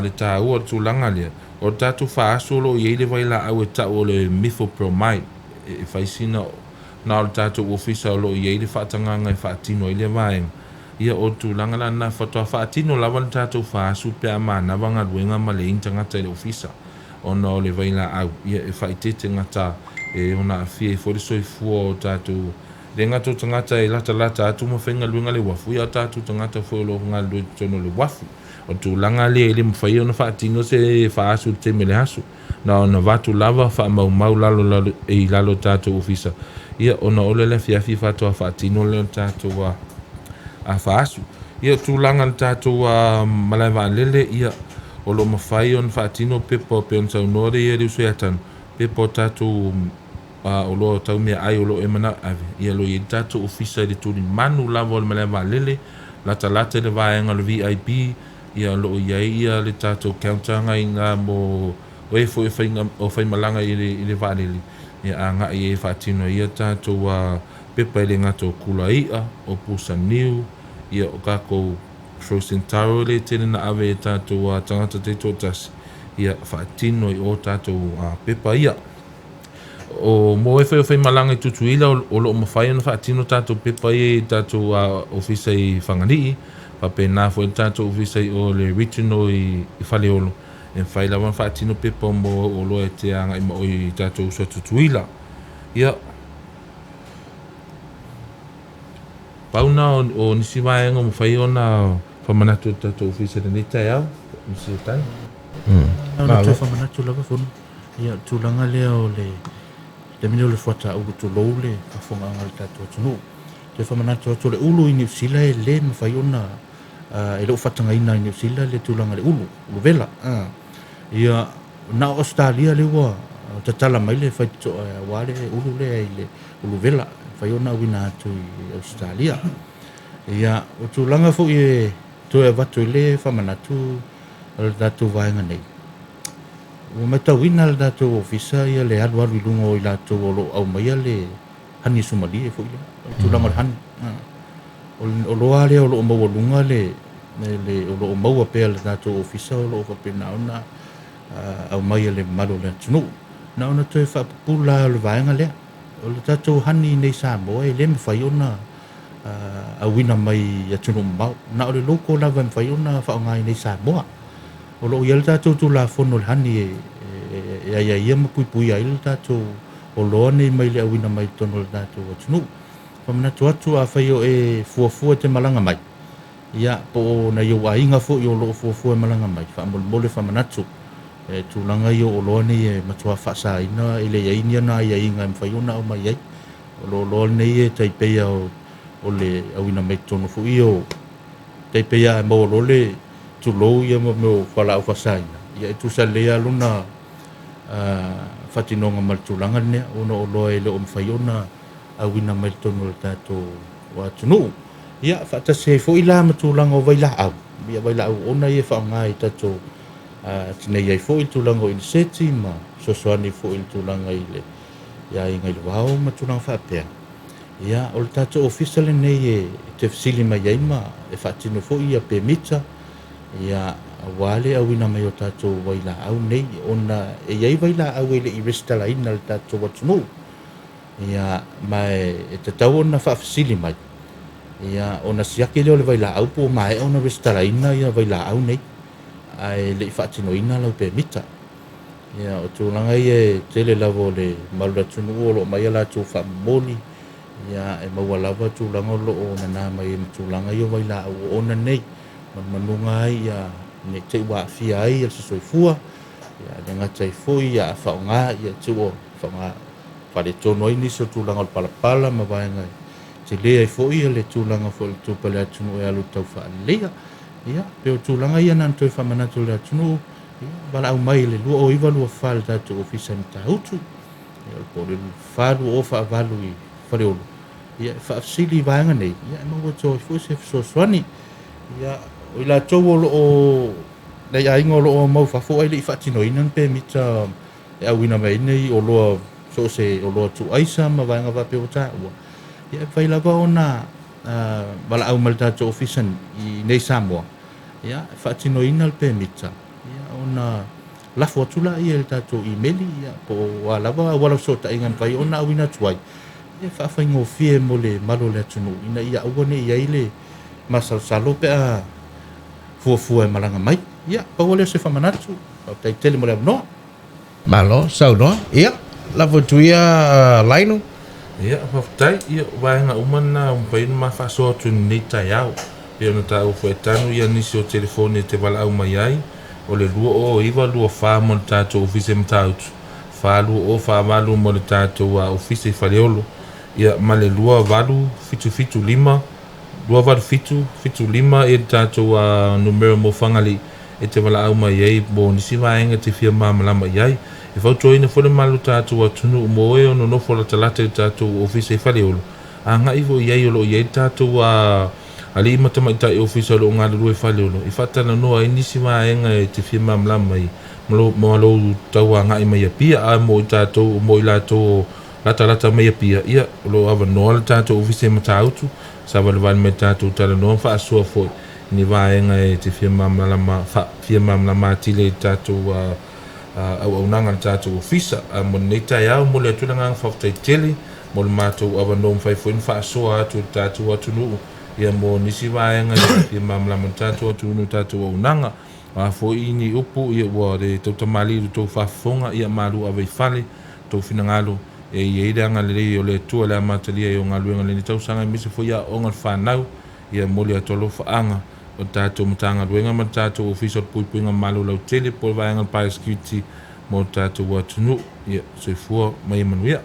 le taua o le tulaga lea, o le tatou FASU o lo o i ai le vailaau e tau o le methylbromide e fai sina na o le tatou ofisa o lo o i ai le faatagaga e faatino ai lea vaega. Ia o le tulaga la lena faatoa faatino lava le tatou FASU pe a manava galuega ma leai ni tagata i le ofisa ona o le vailaau ia e faaeteete gata e ono aafia ai foi le soifua o tatou le gata o tagata e latalata atu ma faigaluega le uafu ia o tatou tagata foi o lo o galulue i totonu o le uafu. O le tulaga lea e le mafai ona faatino se FASU i le taimi o le aso. Na ona avatu lava faamaumau lalo i lalo o tatou ofisa ia ona oo lea i le afiafi faatoa faatino lea o le tatou FASU. Ia o tulaga i le tatou malae vaalele ia o lo o mafai ona faatino pepa pei ona saunoa le uso ia Tanu, pepa o tatou oloa tau meaai o lo o e manao e ave, ia o lo o i ai le tatou ofisa i le tulimanu lava o le malae vaalele, latalata i le vaega o le VIP, ia o lo o i ai ia le tatou counter na i ina mo e foi o faimalaga i le vaalele, ia agai ai e faatino ai ia tatou pepa e le gata o kulaia, o pusa niu, ia o tatou frozen taro lea e tele na ave e tatou tagata taitoatasi, ia faatino i o tatou pepa ia. O mo e foi o faimalaga i Tutuila o lo o mafai ona faatino tatou pepa ia i tatou ofisa i Fagalii, faapena foi le tatou ofisa i o le regional i Faleolo, e mafai lava ona faatino pepa mo oloa e te agai ma oe i tatou uso a Tutuila. Ia, pau na o nisi vaega o mafai ona faamanatu e le tatou ofisa i lenei taeao. Nisi o tali. Na ona toe faamanatu lava Fono, ia o le tulaga lea o le taimi lea o le fuata ulu tulou le faafofogaaga a le tatou atunuu. Toe faamanatu atu o le ulu i Niu Sila e le mafai ona e le o faatagaina i Niu Sila le tulaga i le ulu, ulu vela. Ia na o Ausetalia lea ua tatala mai le faitotoa aua le ulu lea i le ulu vela, e mafai ona auina atu i Ausetalia. Ia o tulaga foi e toe avatu i le faamanatu a le tatou vaega nei, ua matauina le tatou ofisa ia le alualu i luga o i latou o lo o aumaia le honey sumalie foi lea, o le tulaga o le honey. O le oloa lea o lo o maualuga le o lo o maua pea e le tatou ofisa o lo o faapena ona aumai e le mamalu o le atunuu. Na ona toe faapupula lava o le vaega lea. O le tatou honey i inei i Samoa e le mafai ona auina mai i atunuu mamao. Na o le local lava e mafai ona faaaoga i inei i Samoa. O lo o i ai le tatou Tulafono o le Honey e aiaia ma puipuia ai le tatou oloa nei mai le auina mai i totonu o le tatou atunuu. Faamanatu atu afai o e fuafua e te malaga mai, ia po o nai ou aiga foi o lo o fuafua e malaga mai, faamolemole faamanatu e tulaga ia o oloa nei e matua faasaina, e le i ai ni ona aiaiga e mafai ona aumai ai. O le oloa lenei e tai pei o le auina mai totonu foi o tai pei lava e maua loa le tulou ia ma mea o fualaau faasaina, ia e tutusa lelei lava lona faatinoga ma le tulaga lenei, ona o oloa e le o mafai ona auina mai totonu o le tatou atunuu. Ia faatasi ai foi la ma tulaga o vailaau, ia vailaau oona ia e faaaoga i tatou tinei ai foi le tulaga o iniseti ma fesoasoani foi i le tulaga i le aiga i le vao ma tulaga faapea. Ia o le tatou ofisa lenei e te fesili mai ai ma e faatino foi ia pemita ia aua le auina mai o tatou vailaau nei, ona e i ai vailaau e le i resitalaina i le tatou atunuu. Ia ma e tatau ona faafesili mai, ia ona siaki lea o le vailaau po ua maea ona resitalaina ia vailaau nei, ae le i faatinoina lau pemita. Ia o tulaga ia e tele lava o le mamalu o le atunuu o lo o aumai a latou faamomoli, ia e maua lava tulaga o lo o nana mai ai ma tulaga ia o vailaau oona nei, manumanuga ai ia ne i te i ua aafia ai se soifua, ia le gata ai foi a faaaoga ia te ua faaaoga faaletonu ai nisi o tulaga o le palapala ma vaega e tele ai foi le tulaga foi o le tupe a le atunuu e alu i le tau faaleleia. Ia pei o tulaga ia na ona toe faamanatu i le atunuu, ia valaau mai i le 2924 i le tatou ofisa i Matautu, ia po o le 420 faavalu i Faleolo, ia e faafesili i vaega nei, ia e maua atu ai foi se fesoasoani. Ia o i latou o lo o nai aiga o lo o aumau i fafo ae le i faatinoina ni pemita e auina mai ai nei oloa, so o se oloa tuuaisa ma vaega faapea ua taua, ia e mafai lava ona valaau mai i le tatou ofisa i inei i Samoa, ia e faatinoina le pemita. ona lafo atu laia i le tatou imeli, ia, po o a lava auala fesootaiga e mafai ona auina atu ai, e faafaigofie mo le mamalu o le atunuu ina ia aua ne i i ai le masalosalo pe a fuafua e malaga mai. Ia, pau lea o se faamanatu. Faafetai tele mo le avanoa. Malo saunoa. Ia, lafo atu ia Lainu. Ia, faafetai. Ia, o vaega uma na ua mafai ona ma faasoa atu i lenei taeao. Pei ona taua foi e Tanu ia nisi o telefoni e te valaau mai ai, o le 20924 mo le tatou Ofisa i Matautu, 42048 mo le tatou Ofisa i Faleolo, ia ma le 28775, 28775 ia le tatou numera mo Fagalii e te valaau mai ai mo nisi vaega e te fia malamalama i ai. E fautuaina foi le mamalu o le tatou atunuu mo e o nonofo latalata i le tatou Ofisa i Faleolo, agai foi i ai o lo o i ai le tatou alii ma tamaitai ofisa o lo o galulue i Faleolo e faatalanoa ai nisi vaega e te fia malamalama ai ma lou tau agai mai Apia. A mo i tatou, mo i latou o latalata mai Apia, ia, o lo o avanoa le tatou ofisa i Matautu, savalivali mai tatou talanoa ma faasoa foi i ni vaega e te fia malamalama fia malamalama atili ai i tatou auaunaga a le tatou ofisa. A mo lenei taeao, momoli atu le agaga faafetai tele mo le matou avanoa mafai foi ona faasoa atu i le tatou atunuu, ia mo nisi vaega e fia malamalama i le tatou atunuu, tatou auaunaga. O a foi ni upu ia ua le tautamalii i le tou faafofoga, ia malu ave i fale tou finagalo, e i ai le agalelei o le Atua i le amatalia ai o galuega i lenei tausaga, aemaise foi aoaoga a le fanau. Ia momoli atu alofaaga o le tatou Matagaluega ma le tatou Ofisa o le Puipuiga Malo Lautele po o le vaega o le Biosecurity mo le tatou atunuu. Ia soifua ma ia manuia.